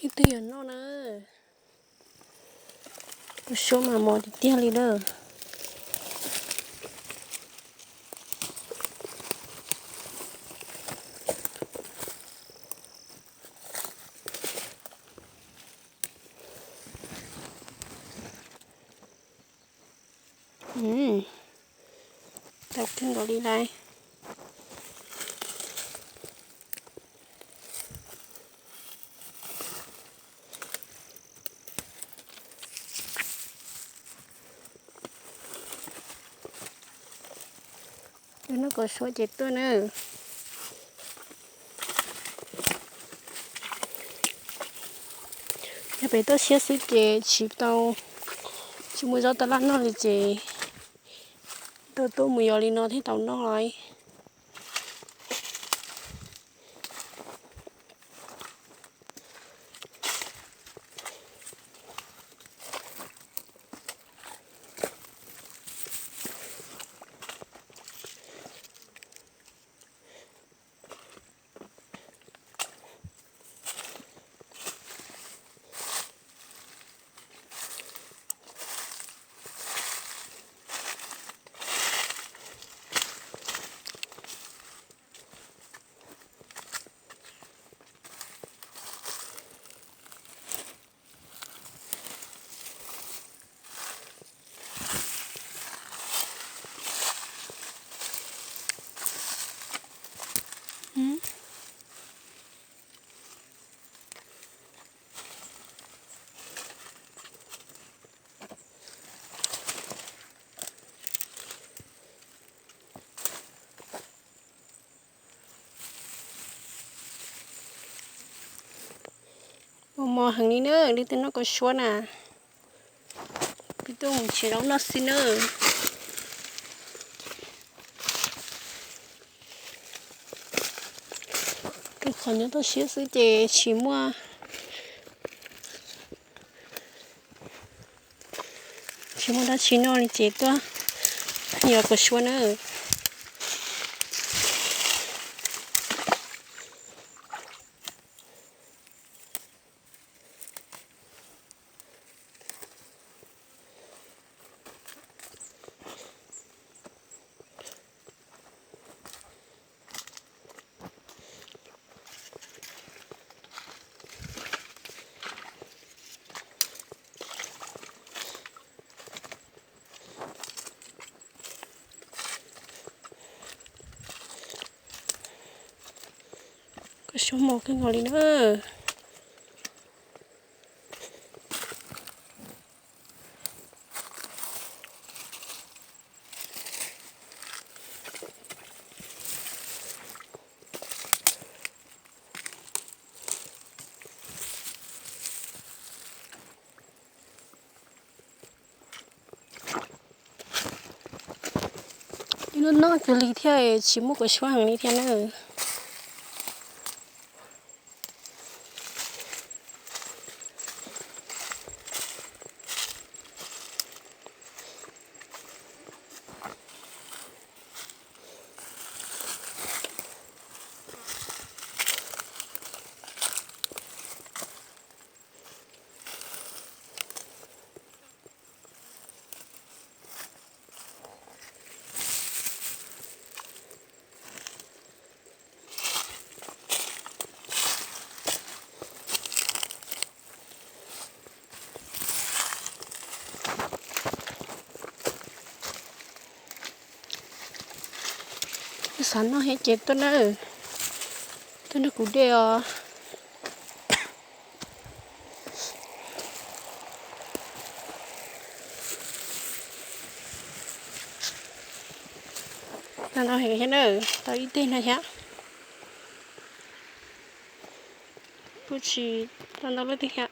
Ib tug yog no na. Kuv suab mas mos tiag tiag li na. Tau kawg nkaus li lauj. Tus noj kaus suab ces tuaj na. Yog pem toj siab xwb ces tsis tau, tsis muaj zaub tab laj noj li ces tau tuaj mus yos li no thiaj tau noj. Mos mos heev li na, li tej noj kaus suab na. Peb tuaj mus tsev zaub noj xwb na. Rau qhov nyob toj siab xwb ces tsis muaj, tsis muaj dab tsi noj li ces tuaj yos kaus suab na. Kaus suab mos kawg nkaus li na. Ib lub no kawg li thiab, tsis muaj kaus suab heev li thiab na. Xav noj thiab ces tuaj na, tuaj nrog kuv de os. Tau ntau heev thiab na, tau ib teg no thiab. Kuj tsis tau ntau lub twg thiab.